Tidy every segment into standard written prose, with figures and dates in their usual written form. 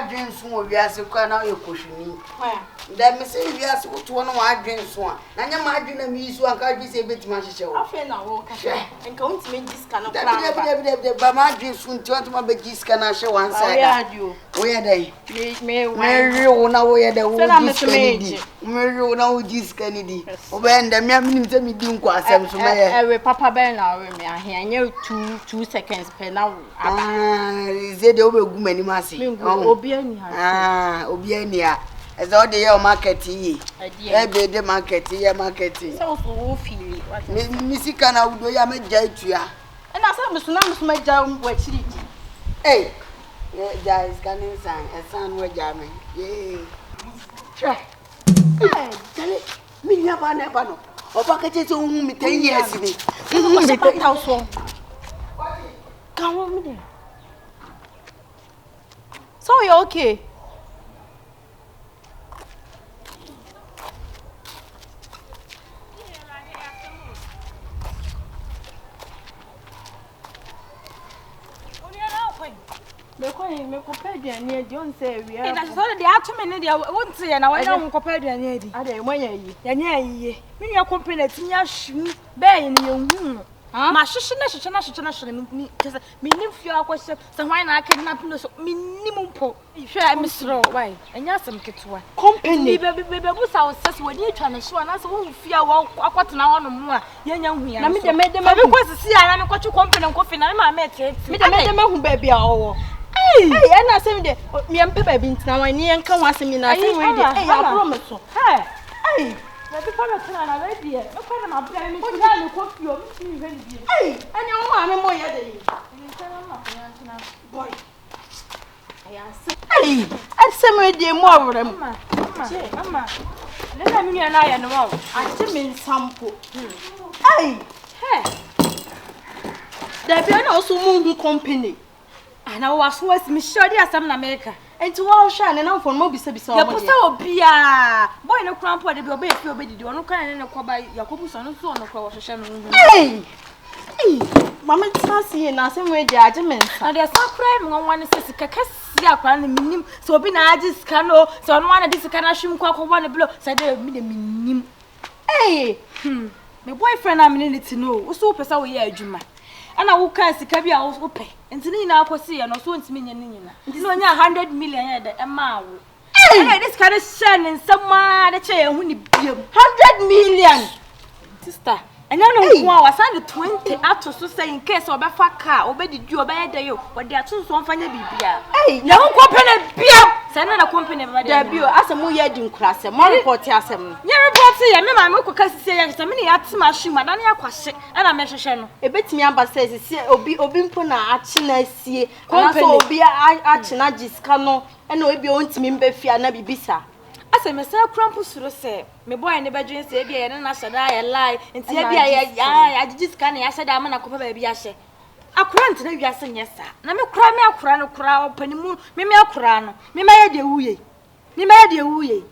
W'adwene nso wɔ wiase koraa na woyɛ kɔhwini. Dɛ mese wiase wotoɔ na w'adwene nso a, na nyɛ m'adwene na meyi so anka adwene sɛ ebɛtumi ahyehyɛ wo. Afei na woka sɛ nka wontumi ngye sika no koraa mba. Dabi dabi dabi dabi ba m'adwene so nti ɔntumi abɛgye sika no ahyɛ one side a. Woyɛ dɛn? Mewe wo na woyɛ dɛ wogye sika no di. Mewe wo na wogye sika no di. Wobɛyɛ ndɛ me a menim sɛ medi nkɔ asɛm so mɛyɛ. Ɛwe papa bɛn na ɔwe me ahea nyɛ 2 seconds pɛ na aba. Sɛ deɛ wobɛgu m'anim ase. Obi ani ha. Obi ani ha. Ɛsɛ wode yɛ market yie. Ɛbɛ de market yɛ market. Sɛ wo so wo fili. Me sika na wodɔ yi a mɛgya atua. Ɛna sɛ meso na meso mɛgya w'akyiri di. Ei, gyae sika ne nsan ɛsan no agya me. Yee. Hwɛ. Kyale. Me nua baa na ɛba no. Ɔba ka kyerɛ sɛ wohu me 10 years ni. Wohu me 10 Ka ho me deɛ. Sɛ woyɛ okay. Mekɔ yi mekɔpɛ aduane adi ɔn sɛ awia. Ɛna sɛ ɔde deɛ ato me ne deɛ wonte yɛ na wɔnyɛ wo nkɔpɛ aduane adi. Adɛ moanya yie. Yɛnyɛ ayie. Me nua kɔmpɛ na atumi ahwe mu bɛɛ yɛ ne yɛnhu no. Mahwehwe no hwehwɛ no hwehwɛ no hwehwɛ no me kyɛ sɛ mennim fie akɔhyɛ sɛ hwan na akidnap no so mennim mpo. Hwɛ mesrɛ wo wai ɛnyɛ asɛm ketewa. Company. Mebɛbusa wo sɛ sɛ w'ani atwa ne so anaasɛ wohu fie a wakɔtena hɔ nom a yɛnya hu yɛn Na me so. deɛ mɛde Fa me mahu. kɔ sisi a na mekɔtwe company nkɔ fie na me maame reteetee. Me deɛ mɛde mahu baabi a ɔwɔ. Ei! Ei ɛna asɛm deɛ meɛmpɛ baabi ntena wɔn ne yɛnka ho asɛm nyinaa asɛm wei deɛ ei aboro me so. Hɛ! Ei! Baabi pa bɛtena na wei deɛ mekɔ na mabrɛ me mekɔ a mekɔ fie o mentumi nhwɛ ne bio. Ei! Ɛne wo maame mo yɛ de yi. Boy. Ei! Asɛm wei deɛ mu awerɛ mu. Ama, ama, ama. Ne na me nua no ayɛ no o. Agye me nsa mpo. Ei! Hɛ! Dabi ɛna ɔso mu hu company. Ana wo aso asi me hyɛ ɔde asɛm na meka. Nti wɔhwɛ a ne namfo no mobisabisa wɔn Yɛpo sɛ obiara. Boy no kora mpo ɔde bi ɔbɛyɛ fie ɔbɛdidi ɔno kora ne ne kɔba yɛkɔbu sɛ ɔno nso ɔno kora wɔhwehwɛ no ho. Ei! Ei! Maame tena ase yie na asɛm wei deɛ agye me nsa. Na deɛ san koraa me nwanwa ne sɛ sika kɛseɛ akora no menim sɛ obi na agye sika no sɛ ɔno ara na de sika no ahwem kɔ akɔbɔ ne bilo sɛ deɛ me deɛ menim. Ei! Hmm. Me boyfriend a me ne ne te no o, wo so wopɛ sɛ woyɛ adwuma. Ɛna wokaa sika bi a wopɛ. Nti ne nyinaa kɔsiiɛ no, ɔso ɔntumi nyɛ ne nyinaa. Nti na ɔnyaa 100 million yɛ dɛ ɛmaa wo. Ɛna yɛde sika no hyɛɛ ne nsam aa de kyerɛ yɛn ho ne biam. 100 million! Sister, ɛnyɛ no nko a wasan de 20 ato so sɛ in case ɔbɛfa car, ɔbɛdidi, ɔbɛyɛ dɛ yo, wɔde ato so sɛ ɔmfa nyɛ biribiara. Ei! Yɛn ho kɔmpene biam! Sɛ ɛno na kɔmpene bɛba deɛ. Dabi o, asɛ moyɛ adi nkurasɛm, mo repɔte asɛm no. Nyɛ repɔte yɛ, me maame wokɔka sisi yɛ sɛ me ne yɛate m'ahwe mu, adane akɔhye ɛna mehwehwɛ no. Ebetumi aba sɛ sisi obi obi mpo na akye no asie, anaasɛ Company. obi akye no agye sika no ɛna ebi ɔntumi mba fie anaa biribi saa. Asɛ mesan kura mpo suro sɛ me boy no bɛdwen sɛ ebia yɛne no ahyɛ da ayɛ lie nti ebia yɛ yɛagyegye sika na yɛahyɛ da ama no akɔpɛ baabi ahyɛ. Akora ntena wiase nyɛ saa. Na me koraa me akora no koraa ɔpɛ ne mu me me akora no me mɛyɛ deɛ woyɛ yi. Me mɛyɛ deɛ woyɛ yi.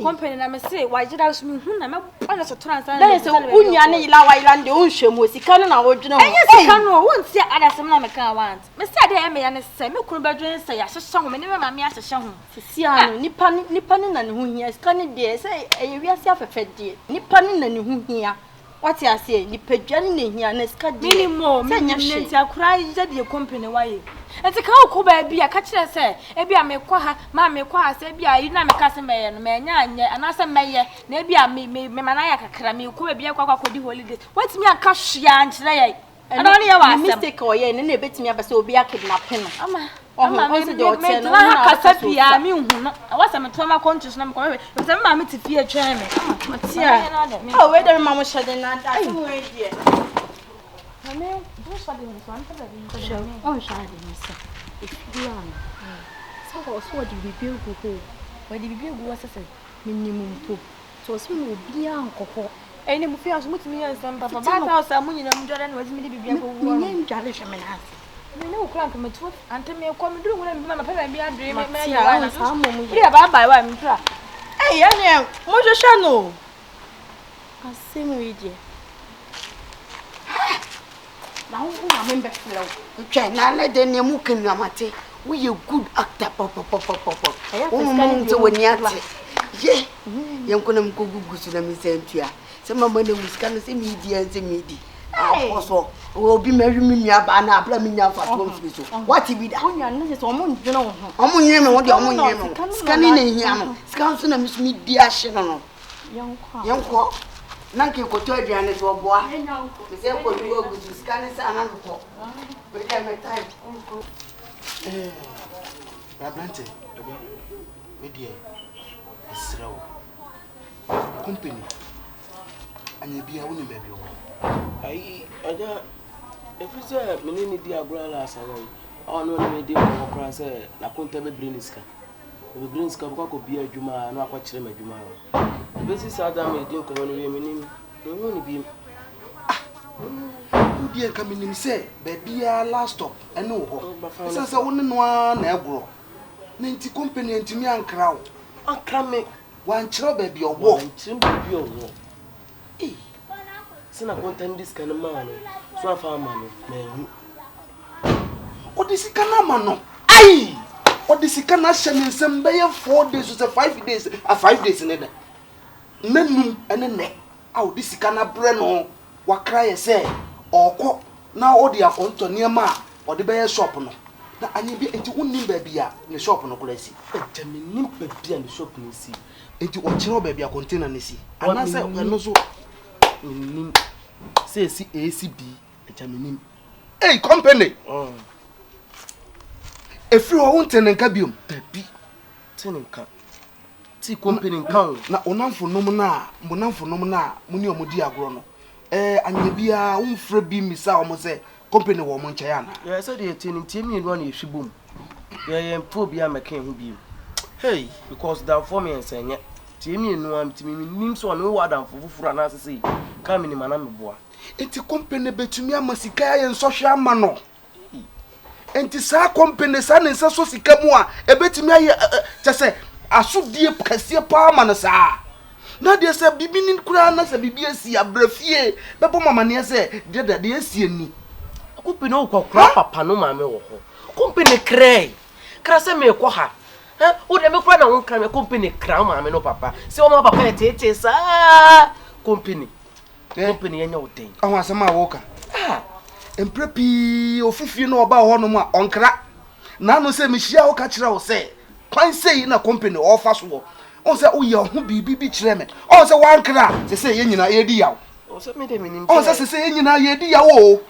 Company na me se wayera so me hu na mɛbɔ ne sotora ansa na Bɛyɛ sɛ wo nua ne yela wayera no deɛ wonhwɛ mu o, sika no na wodwene ho. Ɛnyɛ sika no o, wontie adasɛm na meka a wante. Me se adeɛ a ɛyɛ me ya ne sɛ me kunu bɛdwene sɛ yɛahyehyɛ ho, me ne me maame ahyehyɛ ho. Seesei ara no, nipa no nipa no na ne ho hia, sika no deɛ sɛ ɛyɛ wiase afɛfɛdeɛ, nipa no na ne ho hia. Wate aseɛ? Nipadua no na ehia na sika deɛ Menim o, sɛ menim nyɛ ne hwee. nti akora yɛ deɛ company wayɛ. Nti ka wokɔ baabi a ka kyerɛ sɛ ebi a mekɔ ha, maa mekɔ ha sɛ ebi a ayi na meka sɛ mɛyɛ no manya anyɛ anaasɛ mɛyɛ na ebi a me me mema no ayɛ kakra mekɔ baabi akɔ akɔ akɔdi holidays. Woantumi anka hwee ankyerɛ yɛn. Ɛno Ɛna ɔne yɛ wɔ ne asɛm. mistake a ɔyɛe no na ebetumi aba sɛ obi akidnape no. Ama Ɔho ama ɔn sɛ deɛ ɔteɛ no metena ɔno ha na kasa ɔbɛka sɛ biara ɔfura. menhu no. Ɛwɔ sɛ metoa m'akɔnto so na mekɔhwehwɛ efisɛ me maame te fie twɛn me. Ama Mate a. Oh, wei deɛ mema mo hyɛ den na asɛm wei deɛ. Maame, wo hyɛ den nso, ante baabi nso. Hwɛ, ɔnhwɛ ade no sɛ efie ano. Sɛ wɔ sɛ wɔde biribi agu hɔ o. Wɔde biribi agu hɔ sɛ sɛ. Menim mpo. Sɛ ɔsɛ ma obiara nkɔ hɔ. Ɛnna mo fie aso motumi yɛ nsɛm papa. Fita no. Baata ɔsɛ mo nyinaa mo dware na wɔtumi de biribi akɔgu hɔ. Menyɛ ndware hwɛ me nan ase. Me ne wo kora nka metu ante mekɔ meduru ho na mebi ma mapɛ baabi adwene me Mate mɛyɛ a, wa wohu na saa mmom yɛ. wode bye bye wa mepira. Ei, ɛneɛ monhwehwɛ no o. Asɛm wei deɛ. Hɛ! Na wo wo maame mbɛfrɛ wo. Twɛn, na ne de nea mu ka nyinaa mate. Woyɛ good actor papapapapa. Wo mama hu sɛ w'ani ate. Yɛ yɛnkɔ na mekɔ gugu so na mensan ntua. Sɛ mama no ahu sika no sɛ medi a sɛ medi. Akɔ so obi mɛhwe me nua baa no abere a menya mfasoɔ mfiri so. Wate bi da? Wo nua no sɛ ɔmo ndwene wo ho. Ɔmo nwene me ho deɛ ɔmo nwene me ho. Sika no na ehia no. Sika nso na me so medi ahye no no. Yɛnkɔ. Na nka yɛkɔtɔ aduane so ɔboa. Mesɛ kɔdu agu so sika no sɛ ana mekɔ. Wei deɛ me time. Eh, aberante, wei deɛ mesrɛ wo. Company, anyɛ bia wonim baabi ɔwɔ. Ayi, agya, ɛfiri sɛ me ne ne di agorɔ ala asawa yi, ɔno ne me di nkɔmmɔ koraa sɛ n'akonta bɛbrɛ ne sika. Ɔbɛbrɛ ne sika, ɔbɛkɔ akɔbia adwuma a na wakɔkyerɛ me adwuma no. Ɛbɛsi saa da ma yɛdi nkɔmmɔ no wie, menim, menhu no bio. Ah! Wo deɛ nka menim sɛ baabiara last stop ɛne wo hɔ. Ɛsiane sɛ wo ne no ara na ɛgorɔ. Na nti company antumi ankra wo. Ankra me. Wankyerɛ wo baabi a ɔwɔ. Wankyerɛ me baabi a ɔwɔ. Ei! Sɛ na konta no de sika no maa no, so amfa amma no, manhu. Ɔde sika no ama no. Ai! Ɔde sika no ahyɛ ne nsam bɛyɛ 4 days sɛ 5 days, a 5 days ne dɛ. Nna num ne nnɛ a ɔde sika no abrɛ no, wakra yɛ sɛ ɔrekɔ na ɔde akɔntɔ nneɛma a ɔde bɛyɛ shop no. Na anyɛ bi nti wonnim baabi a ne shop no koraa si. Agya, mennim baabi a ne shop no si. Nti ɔkyerɛ wo baabi a container no si anaasɛ ɛno nso? Mennim. Sɛ ɛsi A si B, agya mennim. Ei, company! Ɛfiri hɔ wonte ne nka biom? Dabi, te ne nka. Te company nka o. Na wo namfonom no a, mo namfonom no a mo ne wɔn di agorɔ no, ɛɛ, anyɛ biara womfrɛ bi mmisa wɔn sɛ company wɔ wɔn nkyɛn anaa? Yɛ sɛdeɛ ɛteɛ no, ntie mmienu a na yɛhwe bom. Yɛ yɛn mfa obiara mmɛka yɛn ho bio. Hey! Because damfoɔ mmiɛnsa nyɛ. Ntie mmienu a, nti mennim sɛ ɔne wo wɔ adamfo foforɔ anaasɛ sei. Ka menim anaa meboa. Nti company bɛtumi ama sika ayɛ nsɔhwɛ ama no. Nti saa company saa ne nsa sɔ sika mu a, ɛbɛtumi ayɛ kyɛ sɛ asodie kɛseɛ paa ma no saa. Na deɛ sɛ biribi ni koraa na sɛ biribi asi abrɛ fie bɛbɔ mo amaneɛ sɛ deɛ da deɛ asie ni. Company wokɔ kora papa no maame wɔ hɔ. Company krɛe. Kra sɛ meekɔ ha. Hɛ, wo deɛ me kora na wo nkra me. Company kra wo maame no papa. Sɛ wɔma papa yɛ teetee saa. Company. Company yɛnyɛ wo den. Ɔho asɛm a woka. Ah, mprɛ pii ofi fie na ɔba hɔ nom a ɔnkra. Naano sɛ mehyia wo ka kyerɛ wo sɛ kwan sei na company ɔfa so wɔ. Ɔho sɛ woyɛ ho biribi bi kyerɛ me. Ɔho sɛ woankra a sɛ sɛ yɛn nyinaa yɛdi yaw. Ɔho sɛ sɛ sɛ yɛn nyinaa yɛdi yaw o.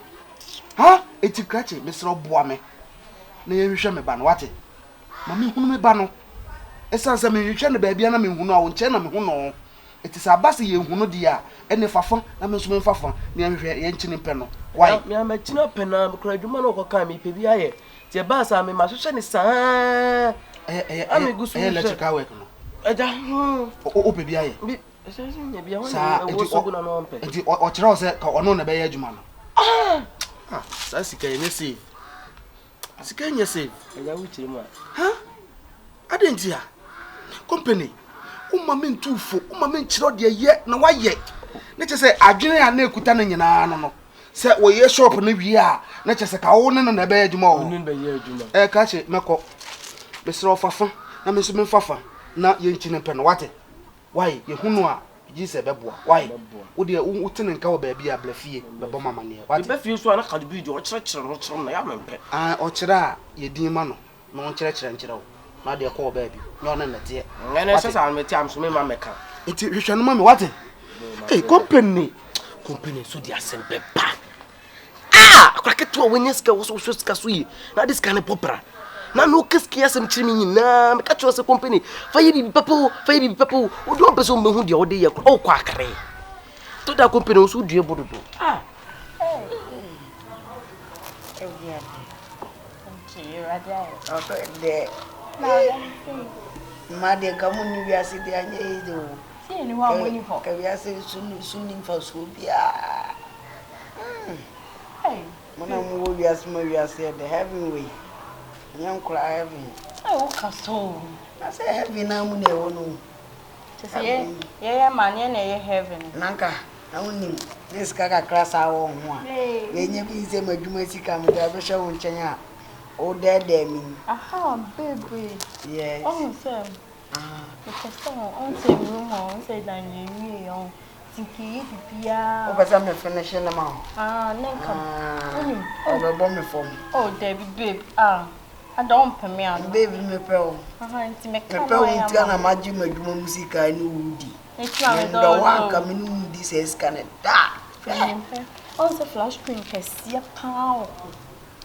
Ha, eti krakye mesrɛ wo boa me na yɛnhwehwɛ me ba no wate. Ma menhunu me ba no. Ɛsiane sɛ menhwehwɛ no baabi a na menhu no a wo nkyɛn na mehu no. Enti sɛ aba sɛ yɛnhu no deɛ a, ɛnneɛ fa fa na me nso memfa fa na yɛnhwehwɛ, yɛnkyini mpɛ no. Wai? Me ara makyini apɛ no ara, mekura adwuma no ɔkɔkaa mepɛ bi ayɛ. Nti ɛbaa saa me mahwehwɛ no saa Ɛyɛ, ɛyɛ, a megu so ɛyɛ hwehwɛ. electrical work no? Agya, hmm. Wopɛ bi ayɛ? Bi, ɛsɛ sɛ nya bi a, wɔn Saa, na nti ɛwɔ so ɔ, gu na no ɔmpɛ. nti ɔ, ɔkyerɛ wo sɛ ka ɔno na ɛbɛyɛ adwuma no? Ah! Ah, saa sika yi ɛnyɛ safe. Sika nyɛ safe. Agya wo kyerɛ mu a. Ha? Adɛn nti a? Company, woma me ntu fo, woma me nkyerɛ deɛ yɛ na wayɛ. Ne kyerɛ sɛ adwene a na ekuta no nyinaa no no. Sɛ wɔyɛ shop no wie a, na kyerɛ sɛ ka wo ne no na ɛbɛyɛ adwuma wɔ hɔ. Wo ne no bɛyɛ adwuma. Ɛɛ krakye mɛkɔ. Mesrɛ wo fa fa na me nso memfa fa na yɛnkyi no mpɛ no wate. Wai yɛhu no a megye di sɛ ɛbɛboa. Wai wo deɛ wo te ne nka wɔ baabi a bra fie bɛbɔ me amaneɛ wate. Meba fie nso a na Cardi B deɛ ɔkyerɛkyerɛ no kyerɛ me na ɛyɛ a mempɛ. Ae ɔkyerɛ a yɛ din ma no na ɔnkyerɛkyerɛ nkyerɛ wo na adeɛ kɔ wɔ baabi nyɛ ɔne na ɛteɛ Ɛnɛ wate. sɛ saa mete a nso memma mmɛka. Nti hwehwɛ no ma me wate. Ei company. Company nso de asɛm bɛba. Ah! Akora ketewa wanya sika wɔ so wohwɛ sika so yie na ade sika no bɔ bra. Na no ka sika asɛm kyerɛ me nyinaa meka kyerɛ sɛ company fa yɛ biribi papa o fa yɛ biribi papa o wode ɔmpɛ sɛ ɔmbɛhu deɛ wode yɛ kora ɔkɔ akere to da company wo so wodua bɔ dodo ah Mmaa deɛ nka mo nni wiase deɛ anyɛ yie de o. Ka wiase so nni mfasoɔ biara. Mo na mo wɔ wiase ma wiase yɛ dɛ heaven wei nyɛ nkora heaven. Ɛ wo ka so o. Na sɛ heaven na mu na ɛwɔ no. Kyɛ sɛ yɛ yɛ ma ne na ɛyɛ heaven. Nanka na wo nim ne sika kakra saa wɔ ho a. Wei nyɛ bi sɛ m'adwuma sika mede abɛhyɛ wo nkyɛn a. Wodɛɛdɛɛ me yi. Aha babe. Yes. Ɔhu sɛ mepɛ sɛ ɔhu sɛ room hɔ ɔhu sɛ dan yɛ wie ɔhu nti nka yɛ biribiara. Wopɛ sɛ me finish ne ma wo? Ah ne nka wonim. Ɔbɛbɔ me fam. Oh dabi babe ah ada wompɛ me ana? Babe mepɛ wo. Aha nti meka Mepɛ wo nti na magye m'adwuma mu sika ne wo di. Mendɔ wo anka me ne wo ndi saa sika no da. Hwɛ. Ɔhu sɛ flash screen kɛseɛ paa wɔ hɔ.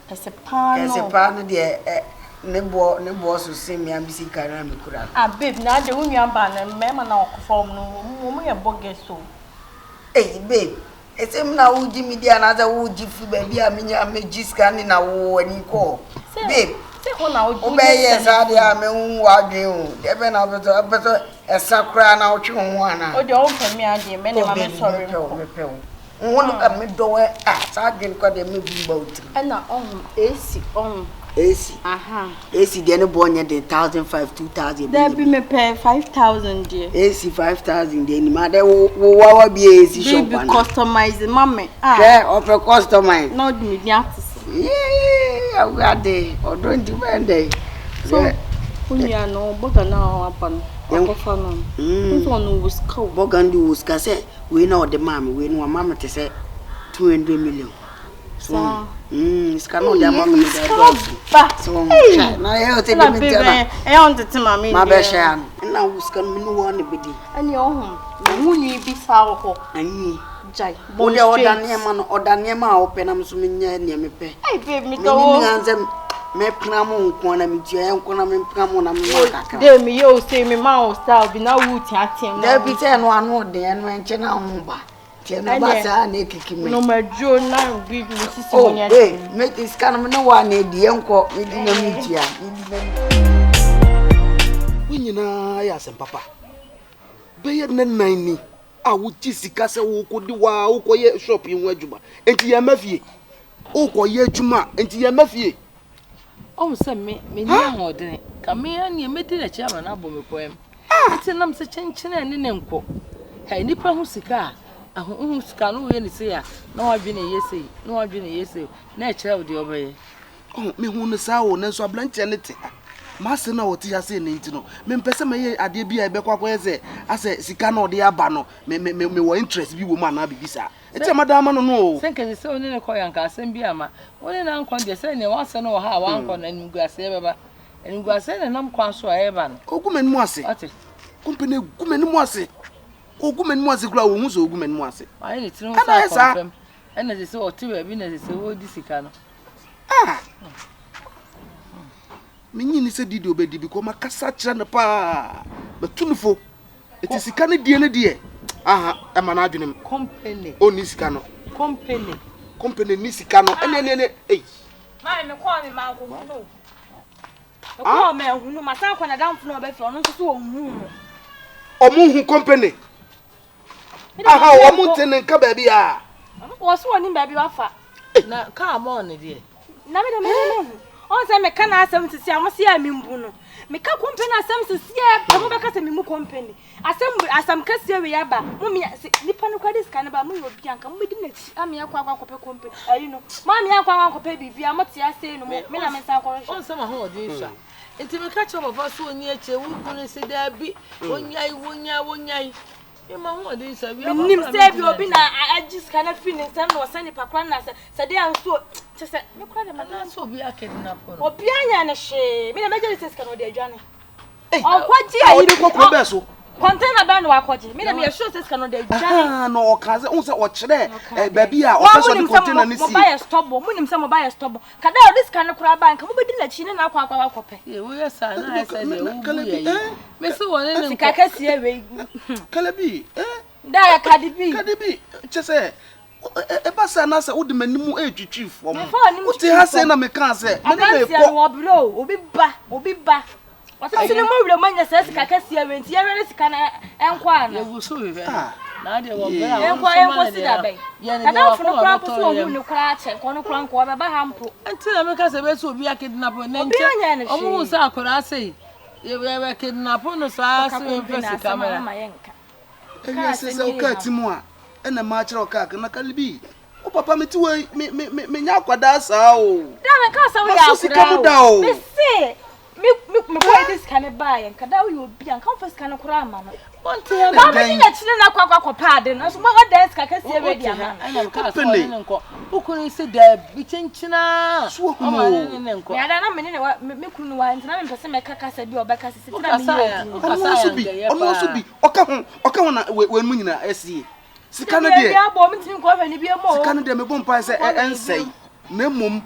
Kɛse paa no. Kɛse paa no deɛ ɛ ne boɔ ne boɔ so sen me a me sika no a mekura no. Ah babe na adeɛ wo nua baa no mmarima na ɔkɔfa wɔn no wɔn yɛ bɔgɛs o. Ei babe ɛsɛ mu na wogye me di anaasɛ wogye firi baabi a menya megye sika ne na wo ani kɔ hɔ babe wobɛyɛ saa deɛ a mehu w'adwene o deɛ bɛn na wopɛ sɛ wopɛ sɛ ɛsa koraa na wotwe wo ho anaa. O deɛ wompɛ me adeɛ mɛ ne ma me sɔre nkɔ. Mepɛ wo. Wo no ka me dɔ wo a saa adwene kɔ deɛ me bu mba wo tirim. Ɛna ɔho AC ɔho. AC. Aha. AC deɛ ne boɔ nyɛ den 1005 2000. Dabi me pɛ 5000 deɛ. AC 5000 deɛ nim adɛ wo wo wawa bi AC shop ana. Baby customize ma me ah. Hwɛ ɔpɛ customize. Na ɔde me din ato so. Yee awurade ɔdɔ nti bɛn dɛ. So wo nua no bɔga no a waba no wakɔfa no no. Nso ɔno wɔ sika o. Bɔga no de wɔ sika sɛ. Wei na ɔde maa me, wei no wama me te sɛ 200 million. So, mm, sika na ɔde ama me no deɛ dɔɔso. So, hwɛ, na ɛyɛ ɔsɛ de me ntia na. Ɛyɛ ɔntete ma me Ma bɛhyɛ ano. Ɛna wo sika no me ne wɔn na bɛdi. Ɛne ɔho, me ho nwi bi saa wɔ hɔ. Anyi. Gyae, bɔ me straight. Ɔda nneɛma no, ɔda nneɛma a wopɛ na me nso menyɛ nea mepɛ. Hey babe, me tɔ wo. Me ne sɛ mɛpena mo nko na metua yɛ nko na mempena mo na mema kakra. Dɛ meyɛ o sei mema wo style bi na wo teateam. Dabi sɛ ɛno ano ɔden ɛno ɛnkyɛ na ho ba. Nti ɛno ba saa na ekiki me. No maduro na bi me sisi mo nyɛ. Oh, ee, me sika no me ne wo a na edi yɛnkɔ medi na metua. Medi na Wo nyinaa yɛ asɛm papa. Bɛyɛ nna nnan ni a wogye sika sɛ wokɔdi hɔ a wokɔyɛ shop yi ho adwuma nti yɛmma fie wokɔyɛ adwuma nti yɛmma fie. Ɔhu sɛ me menni ahoɔdene ka me ara neɛ mɛdi n'akyi ama no abɔ me kwan mu nti nam sɛ kyenkyene a ne ne nkɔ ha nnipa ho sika a ɛho ho sika no woyɛ ne sei a na wadwene yɛ sei na wadwene yɛ sei na ɛkyerɛ wo deɛ ɔbɛyɛ. Oh, mehu no saa o, nanso aberanteɛ no te ha. M'ase no a ɔte ha sei no nti no, mempɛ sɛ mɛyɛ adeɛ bi a ɛbɛkɔ akɔyɛ sɛ asɛ sika no a ɔde aba no, me, me, me, mewɔ interest bi wɔ mu anaa biribi saa. Ɛti a mada ama no no o. Sɛ nka ɛsɛ sɛ wo ne no kɔ yɛ anka asɛm bi amma. Wo ne no ankɔ deɛ, sɛ nea w'asɛ no wɔ ha a wankɔ no, animguaseɛ bɛba. Animguaseɛ na ɛnam kwan so a ɛreba no. Ɔgu m'anim ase. Wate? Kompene gu m'anim ase. Ɔgu m'anim ase koraa, ɔhu sɛ ɔgu m'anim ase. Wayɛ ne tiri ho sɛ akɔmfam. Ɛna ɛsɛ sɛ ɔte baabi na ɛsɛ sɛ ɔredi sika no. Ah! Menye ni sɛ didi obedi because makasa kyerɛ no paa. Matu no fo. Eti sika no die no deɛ. Aha, ɛma n'adwene mu. Company. Onni sika no. Company. Company ni sika no. Ɛne ɛne ɛne. Ei. Maame me kɔɔ me ma nkɔhu no. Me kɔɔ ma ehunu ma san kɔ na damfo na ɔbɛfɛ ɔno nso so ɔnhu no. Ɔmo hu company. Aha, ɔmo nte ne nka baabi a. Wɔ so wɔnim baabi wafa. Na kaa mɔɔ ne deɛ. Na me de me me hu. Ɔn sɛ meka n'asɛm sisi a mo se a membu no. Meka company asɛm sisi a pɛ mo bɛka sɛ memu company. Asɛm asɛm kɛseɛ wei aba. Mo me se nipa no kora de sika no ba mo yɛ obi anka mo bɛdi n'akyi ame akɔ akɔ akɔpɛ company. Ayi no. Mo ame akɔ akɔ akɔpɛ biribi a mo te ase no mo me na me nsa akɔhwehwɛ. Ɔn sɛ m'ahoɔden sua. Nti meka kyerɛ papa sɛ ɔnni akyire wo kunu se daabi ɔnyae wonyae wonyae. Menim sɛ ebi obi na agye sika no afiri ne nsam na ɔsɛ nipa kora na sɛ sɛ deɛ nso kyɛ sɛ me kora de ma anaasɛ obi akidnap no obi anya ne hwee me na mɛgye ne sɛ sika no ɔde adwane ɔnkɔgye ayi ɔde kɔ kuro bɛɛ so kɔntɛna bɛn na wakɔgye me na meyɛ sure sɛ sika no ɔde adwane na ɔka sɛ ɔhu sɛ ɔkyerɛ baabi a ɔpɛ sɛ ɔde kɔntɛna no sie mo ba yɛ stɔbɔ monim sɛ mo ba yɛ stɔbɔ Kada a ɔde sika no koraa bae nka mobɛdi n'akyi ne no akɔ akɔ akɔpɛ. Ee woyɛ saa na ayɛ sɛ deɛ wobu yɛ yi. Mese wɔ ne ne nkɔ. Sika kɛseɛ wei. Kalabi eh. Da yɛ Cardi B. Cardi B kyɛ sɛ ɛba saa na sɛ wode m'anim retwitwi fam. Wote ha sɛ na mekaa sɛ me ne no rekɔ. Aberanteɛ no ɔbrɛ o obi ba obi ba. Ɔtete ne mu werɛ mu anya saa sika kɛseɛ wei nti yɛhwɛ ne sika no ɛnkɔ ana. Yɛgu so hwehwɛ no. Na adeɛ wɔ berɛ a wɔn nso ma no deɛ yɛ ne deɛ wakoma bɛtɔ no yam. ne koraa kyɛ nkɔ no koraa nkɔ ɔbɛba ha mpo. Nti na meka sɛ bɛsɛ obi akidnap ne nkyɛ ɔmo hu sɛ akwadaa sei yɛbɛ kidnap no saa sɛ yɛmfa sika mmerɛ. Ewiase sɛ wokaa ti mu a ɛna maa kyerɛ wo kaa na kalibi. Wo papa me ti wɔ me me me me nya akwadaa saa o. Da me ka sɛ woyɛ akwadaa o. Sika mu da o. Me se me me me kɔ de sika ne baa yɛ nka da woyɛ obi a nka wofa sika no koraa ama no. Wonte ha na me di n'akyi ne na akɔ akɔ akɔpɛ ade no nso mo dan sika kɛseɛ wei de ama no. Ɛna me ka sɛ ɔne ne nkɔ. Wo kunu se daabi kyenkyena. So ohunu o. Ne nkɔ. Me ada na me ne ne me kunu no wa nti na me mpɛ sɛ mɛka kasa bi a ɔbɛka sisi ti na me yɛ odi. Ɔno nso bi ɔno nso bi ɔka ho ɔka ho na wei mu nyinaa ɛsie. Sika no deɛ, sika no deɛ mebɔ mpae sɛ ɛnsɛe na mmom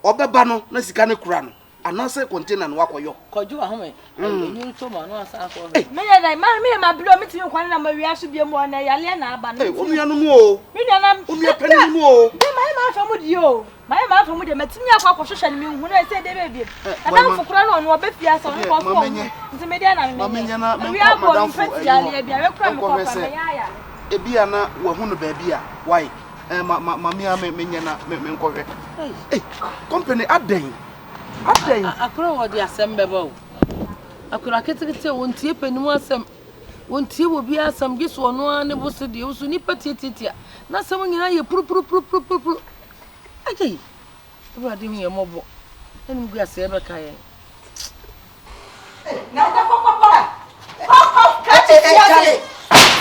ɔbɛba no na sika no kura no anaasɛ container no wakɔyɔ. Kɔgye wahome ɛnwuru to ma no asan akɔ hwɛ. Meyɛ dɛ ma meyɛ ma bilo metumi nkɔ ne na ma wia so bie mu ɔnɛ yaleɛ na aba no. Ee onua no mu o. Me nua na onua panin no mu o. Me ma yɛ ma afa mu die o. Mayɛ m'afa mu deɛ, matumi akɔ akɔhwehwɛ no, menhu no ɛsɛ deɛ bɛyɛ biom. N'adamfo koraa no ɔno ɔba fie asa ɔno kɔ ɔso ɔhu, nti me deɛ na me menyɛ. Awia abɔ me mfa ti yareɛ bi a, mɛkura me kɔ kora mɛyɛ ayare. Ebia na wahu no baabi a, wai eh, ma ma ma me a me menyɛ na me menkɔhwɛ. Ei, company adɛn? Adɛn? Akora wɔ de asɛm bɛba o. Akora ketekete a wɔntie panin asɛm, wɔntie wɔ biara asɛm, gye so ɔno ara ne bo so deɛ, woso nipa tiatiatia, n'asɛm nyinaa yɛ purupurupurupurupu. Agya yi, Awurade hu yɛn mmɔbɔ, n'animguaseɛ bɛka yɛn. Na ɛda kɔ kɔ kɔ kɔ kɔ krakye fi ase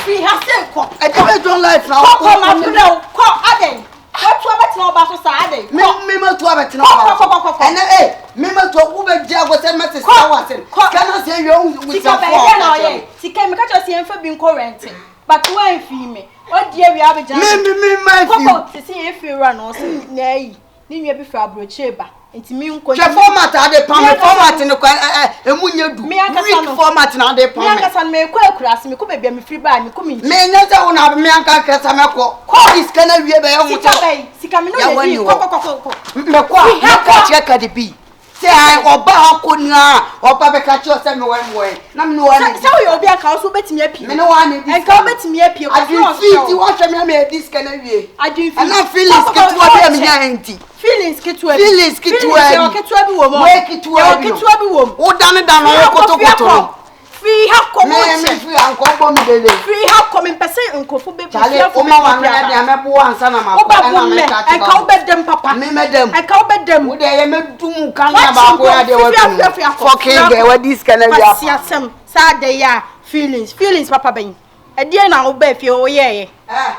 firi ha se kɔ. Ɛdi bɛ dɔn life na kɔ kɔ ma brɛ wo kɔ adɛn watu abɛtena ɔba so saa adɛn kɔ. Mi mi ma tu abɛtena ɔba so kɔ kɔ kɔ kɔ ɛnɛ ee mi ma tu wo bɛ gye agɔ sɛ mɛ sisa wa se sika na se yɛ wo sika bɛyɛ dɛ na ɔyɛ sika mi ka kyerɛ sɛ yɛn fɛ bi nkɔ rɛnte but wɔn fi mi. Ɔdi awia abɛgyina Me me me ma fi. Kɔkɔ sisi yɛn fie wura no ɔsi na ayi ne nua bi firi aburokyire ba nti mi nkɔ. Hwɛ format ade pam me format no kɔ ɛ ɛ emu nyɛ du. Weak format na ade pam me. Mi ankasa no mekɔ akuraase mekɔ baabi a mefiri baa mekɔ mi nkyɛn. Me nyɛ sɛ wo na me ankasa mɛkɔ. Kɔ di sika na wie bɛyɛ ho sɛ. Sika bɛyi sika mi no yɛ di kɔ kɔ kɔ kɔ. Mekɔ a mɛka kyerɛ Cardi B. Sɛ ae ɔba ha kɔ ni a ɔba bɛka kyerɛ sɛ mewɔ mewɔ he na mene wɔn sɛ woyɛ obi anka wo so wobɛtumi apue mene wɔn ne di nka wobɛtumi apue adwemfii ti woahwɛ me ama yɛdi sika no awie adwemfii ɛna feelings ketewa bi a menya nti feelings ketewa bi feelings ketewa bi ketewa bi wɔ mu wei ketewa bi ketewa bi wɔ mu wodane da no wo kotokoto no Firi ha kɔ mo kyɛ. Me firi ha nkɔ bɔ mi dede. Firi ha kɔ me mpɛ sɛ nkurɔfo bɛ Charlie, o ma wa nana deɛ mɛ bo ansa na ma kɔ. Wobɛ bo mɛ, ɛnka wobɛ dɛm papa. Me mɛ dɛm. Ɛnka wobɛ dɛm. Wo deɛ yɛ mɛ dum kanea baako ya deɛ wa dum. Fucking girl, wa di sika na wi apa. Kwasi asɛm, saa de yɛ a feelings, feelings papa bɛn. Ɛdeɛ na wobɛ fie wo yɛɛyɛ. Eh,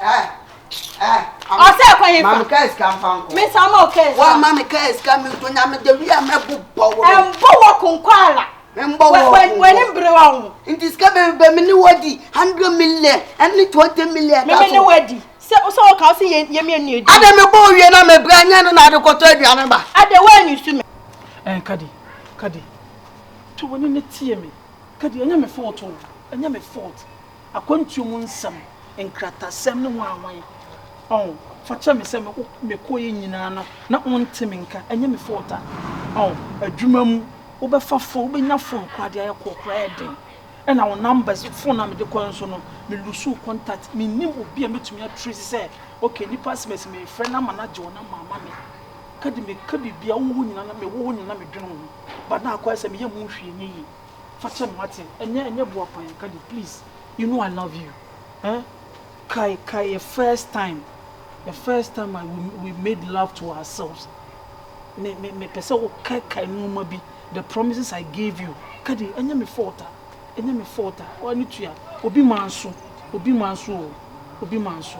eh. Eh, Ɔsɛ ɛkwan yɛ fa. Ma me kaa sika mfa nkɔ. Me nsa ma wo kaa sika. Wa ma me kaa sika me nto nyame de wi a mɛ bo bɔ wo. Ɛmbɔ wɔ konkwala. Mbɔ wɔ konkwala. W'ani mbere wa ho. Nti sika bebrebe me ne wadi 100 million ɛne 20 million. Me me ne wadi. Sɛ sɛ ɔka ɔsɛ yɛ yɛ mi enu edi. Ade me bɔ owie na me bra nyɛ no na ade kɔtɔ aduane ba. Ade wa anyi su me. Eh, Kadi, Kadi, to w'ani na tie me. Kadi, ɛnyɛ me fault o, ɛnyɛ me fault. Akwantuo mu nsɛm, nkratasɛm ne hwanhwan. Ɔn, fa kyɛ me sɛ me mekɔeɛ nyinaa no na wonte me nka, ɛnyɛ me fault a. Ɔn, adwuma mu, wobɛfa phone, wobɛnya phone koraa de ayɛ call koraa ɛyɛ den. Ɛna wo numbers, phone a mede kɔeɛ nso no, me lose wo contact, mennim obi a mɛtumi a trace sɛ okay nipa asimasi merefrɛ no ama no agye wo number ama me. Kadi meka biribiara, wowɔ hɔ nyinaa na mewɔ hɔ nyinaa na medwene wo ho, but na akɔyɛ sɛ meyɛ mu hwee nyɛ yie. Fa kyɛ me wate ɛnyɛ ɛnyɛ boa kwan Kadi please you know I love you eh Kae kae yɛ first time the first time I we, we made love to ourselves me me me pɛ sɛ wo kae kae nneɛma bi the promises I gave you Kadi ɛnyɛ me fault a ɛnyɛ me fault a wani tua obi ma nso obi ma nso o obi ma nso.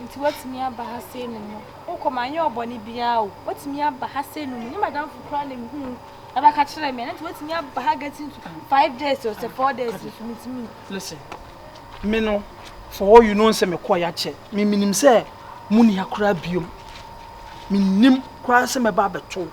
Nti watumi aba ha sei no mu wokɔ ma anyɛ ɔbɔne biara o watumi aba ha sei no mu nyɛ madamfo koraa na mehu Ɛbɛka kyerɛ me, ɛno nti watumi aba ha getting to 5 days or sɛ 4 days nso metumi. Listen, me no, for all you know sɛ mekɔɔ yɛakyɛ, me menim sɛ monni ha koraa biom. Mennim koraa sɛ mɛba abɛto.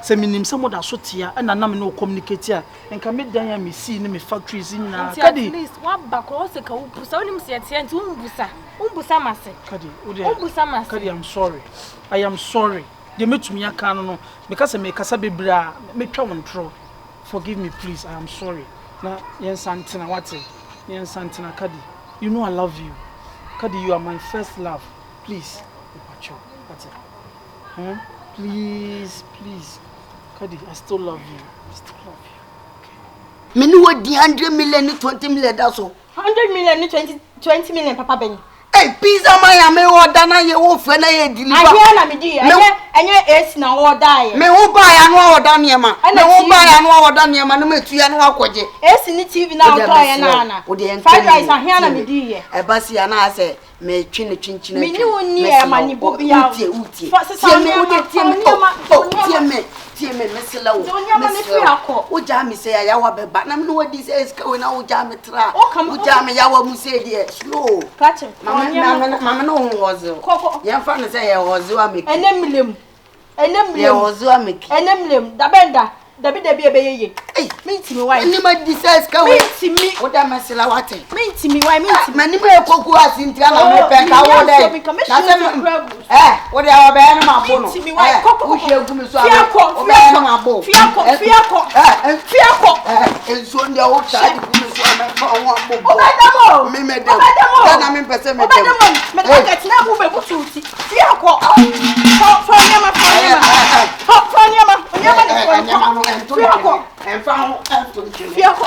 Sɛ menim sɛ moda so tea ɛna na me ne wo communicate a, nka me dan a mesii ne me factories nyinaa. Nti at least waba kɔ wo sɛ ka wo busa, wonim sɛ yɛteɛ nti wombusa, wombusa mase. Kadi, wo deɛ, wombusa mase. Kadi, I'm sorry. I am sorry. Deɛ mɛtumi aka no no, meka sɛ mekasa bebree a, mɛtwa wo ntorɔ. Forgive me please, I am sorry. Na yɛnsan ntena, wate? Na yɛnsan ntena, Kadi. You know I love you. Kadi, you are my first love. Please, mepakyɛw, wate? Hmm? Please, please. Kadi, I still love you. I still love you. Okay. Me ne wo di 100 million ne 20 million da so. 100 million ne 20 million papa bɛn? Hey, pizza man ya me order na ye wo fɛ na ye deliver. Ahia na me di ɛnyɛ ɛnyɛ AC na order yɛ. Me ho ba ya no order nneɛma. Me ho ba ya no order nneɛma no me tu ya no akɔgye. AC ni TV na order yɛ na ana. Fried rice ahia na me di yɛ. Ɛba si ya na asɛ me twe ne twinkyin atwi. Me ni wo ni ɛ ma ni bo bia. Utie utie. Tie me wo de tie me. Oh, tie me. Tie me mesrɛ wo. Mesrɛ wo. Wogyaa me sɛ yawa bɛba na me ne wadi sɛ sika wei na wogyaa me tra. Wogyaa me yawa mu sɛ deɛ slow. Mame ne wo hɔzew. Yɛmfa no sɛ yɛ hɔzew ameki. Ɛnɛ mmerɛ mu. Ɛnɛ mmerɛ mu. Yɛ hɔzew ameki. Ɛnɛ mmerɛ mu. Dabɛn da. Dabi dabi ɛbɛyɛ yie. Mentimi wae. M'anim adi sɛ sika wei. Mentimi. Wo dɛ mɛsrɛ wate. Mentimi wae mentimi. M'anim ayɛ koku ase nti ana mepɛ ka wo dɛ. Na sɛ ɛ wo deɛ wɔbɛyɛ no ma bo no. Mentimi wae kɔ kɔ kɔ. Wohwie gu me so a wobɛyɛ no ma bo. Fiakɔ fiakɔ fiakɔ. Nsuo deɛ wo taa de gu me so a mɛfa ho abɔ bɔ. Wobɛda mu o. Me mɛda mu. Wobɛda mu o. Dɛ na mempɛ sɛ mɛda mu. Wobɛda mu. Mede bucket na abu bɛbutu ti. Fiakɔ. Fa fa nneɛma fa nneɛma. Fa fa nneɛma nneɛma ne fɔ no. Nneɛma no ɛnto ntwene. Ɛnfa ho ɛnto ntwene. Fiakɔ.